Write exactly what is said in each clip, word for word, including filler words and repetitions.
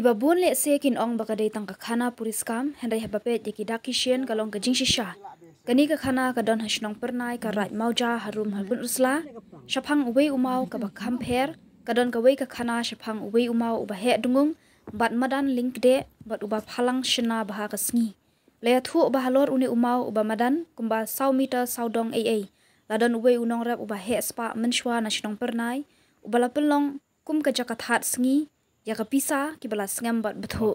Ba bun lehse kin ong ba ka dei tang ka khana puriskam, hynrei haba peit ïa ki dak ki shin ka long ka jingshisha. Kane ka khana ka don ha shnong Pyrnai, ka Raid Mawja, harum ha Pynursla, shaphang uwei u maw kaba kham pher. Ka don kawei ka khana shaphang uwei u maw uba heh dngung bad madan lyngkdeh bad uba phalang shynna bha ka sngi. La ïathuh ba halor une u maw uba madan kumba saw meter sawdong ei ei, la don uwei u nongrep uba heh spah mynshuwa na shnong Pyrnai, uba la pynlong kum ka jaka thad sngi ïa ka pisa kiba la sngem bad bthuh.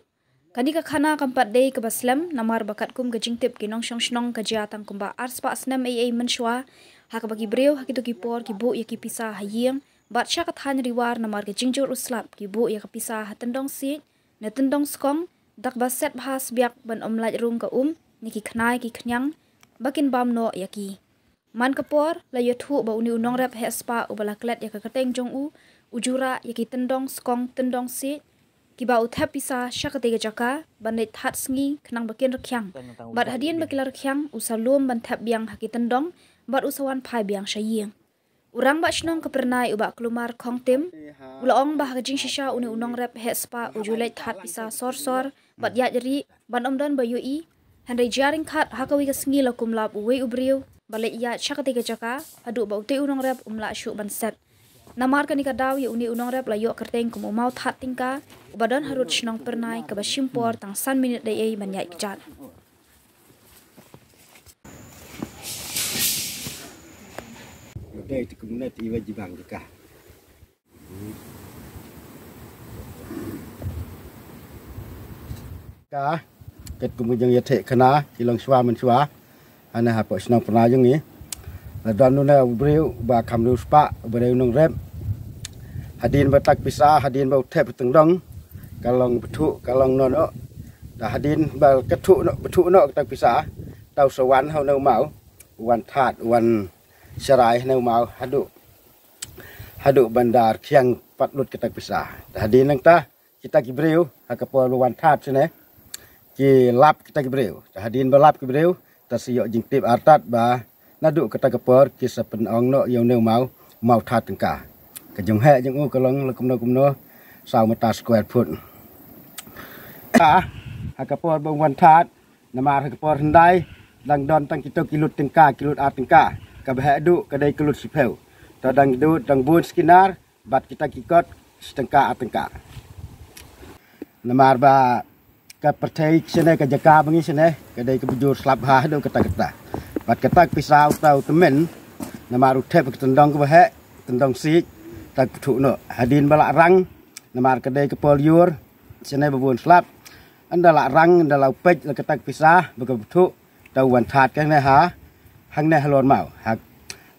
Kane ka khana kam pat dei kaba slem, namar ba katkum ka jingtip ki nongshong shnong ka jia tang kumba ar spah snem ei ei mynshuwa, ha kaba ki briew ha kito ki por ki buh ïa ki pisa ha ïing bad sha ka thaiñ Riwar, namar ka jingjur u slap ki buh ïa ka pisa ha tyndong siej ne tyndong skong, da kaba set bha sbiak ban ym lait rung ka um ne ki khnai ki khñiang ba kin bam noh ïa ki. Man ka por la ïathuh ba une u nongrep heh spah uba la klet ïa ka kyrteng jong u, u ju rah ïa ki tyndong skong tyndong siej kiba u thep pisa sha katei ka jaka ban leit thad sngi khnang ba kin rkhiang. Bad hadien ba ki la rkhiang, u sa lum ban thep biang ha ki tyndong bad u sa wan phai biang sha ïing. U rangbah shnong ka Pyrnai, u Bah Klumar Khongtim, u la ong ba ha ka jingshisha une u nongrep heh spah u ju leit thad pisa sor sor bad ïaid rieh ban ym don ba ïohi. Hynrei jia ryngkat ha kawei ka sngi la kum lap uwei u briew ba leit ïaid sha katei ka jaka, haduh ba utei u nongrep um lah shuh ban set. Namar kane ka daw ïa une u nongrep la ïoh kyrteng kum u maw thad tyngka uba don harud shnong Pyrnai, kaba shim por tang san minit dei ei ban ïaid kjat. Dei te kumne te iwa jibang ka. Ka, ket kum ka jingïateh khana ki long shuwa mynshuwa. Hane hapoh shnong Pyrnai jong ngi, la don une u briew ba kham riewspah, u briew nongrep. Hadien ba tak pisa, hadien ba u thep tyndong, ka long bthuh, ka long noh noh. Ta hadien ba ka thuh noh, bthuh noh ka tak pisa, ta u sa wan ha une u maw, u wan thad, u wan sharai ha une u maw, haduh, haduh ban da rkhiang pat lut ka tak pisa. Ta hadien nangta kita ki briew ha ka por ba wan thad shane, ki lap kita ki briew. Ta hadien ba lap ki briew, ta sa ïoh jingtip artat ba naduh kata ka por ki sa pynong noh ïa une u maw, u maw thad tyngka. Ka jong heh jong u ka long la kumno kumno, saw meter square foot. Ha ka por ba wan thad, namar ha ka por hyndai dang don tang kito ki lut tyngka, ki lut ar tyngka. Kaba heh duh ka dei ka lut shiphew. Ta dang duh dang bun shi kinar, bad kita ki kot shi tyngka ar tyngka. Namar ba ka pyrthei shane, ka jaka ba ngi shane, ka dei kaba jur slap bha haduh katta katta. Bad kata ka pisa uta u tymmen, namar u thep ka tyndong kaba heh, tyndong siej, ta ka bthuh noh. Hadien ba la rang, namar ka dei ka por ïur shane ba bun slap. Ynda la rang, ynda la u peit la kata ka pisa ba ka bthuh, ta u wan thad ka hangne ha, hangne halor maw. Ha,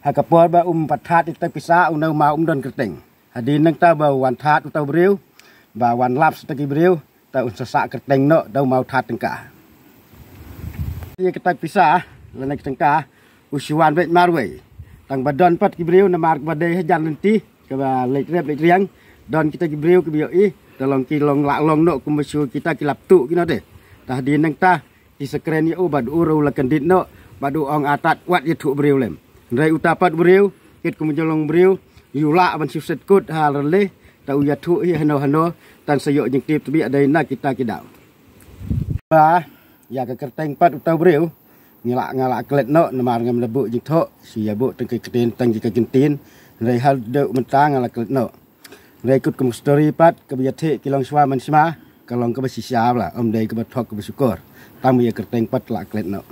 ha ka por ba um pat thad ïa kata ka pisa, une u maw um don kyrteng. Hadien nangta ba u wan thad uta u briew, ba wan lap sa ta ki briew, ta un sa sah kyrteng noh da u maw thad tyngka. Ïa kata ka pisa lane ka tyngka u shu wan beit marwei. Tang ba don pat ki briew, namar kaba dei hajan lynti kaba leit rep leit riang, don kita ki briew kiba ïohi, ta long ki long lah long noh kumba shu kita ki lap tuh kino de. Ta hadien nangta ki sa kren ïa u bad u ruh la kyndit noh, bad u ong artat wat ïathuh briew lem. Hynrei uta pat briew, kit kum jong long briew, u lah ban shu set kut ha rylli, ta u ïathuh hi hano hano, tang sa ïoh jingtip tbit dei na kita ki daw. Ba ïa ka kyrteng pat uta u briew, ngi lah, nga lah klet noh, namar ngam da buh jingthoh, shu ïa buh tang ki ktien tang ki ka jingtien, hynrei haduh mynta nga lah klet noh. Hynrei kut kum story pat, kaba ïateh ki long shuwa mynshuwa, ka long kaba shisha bla, ym dei kaba thok kaba shukor. Tang ba ïa kyrteng pat lah klet noh.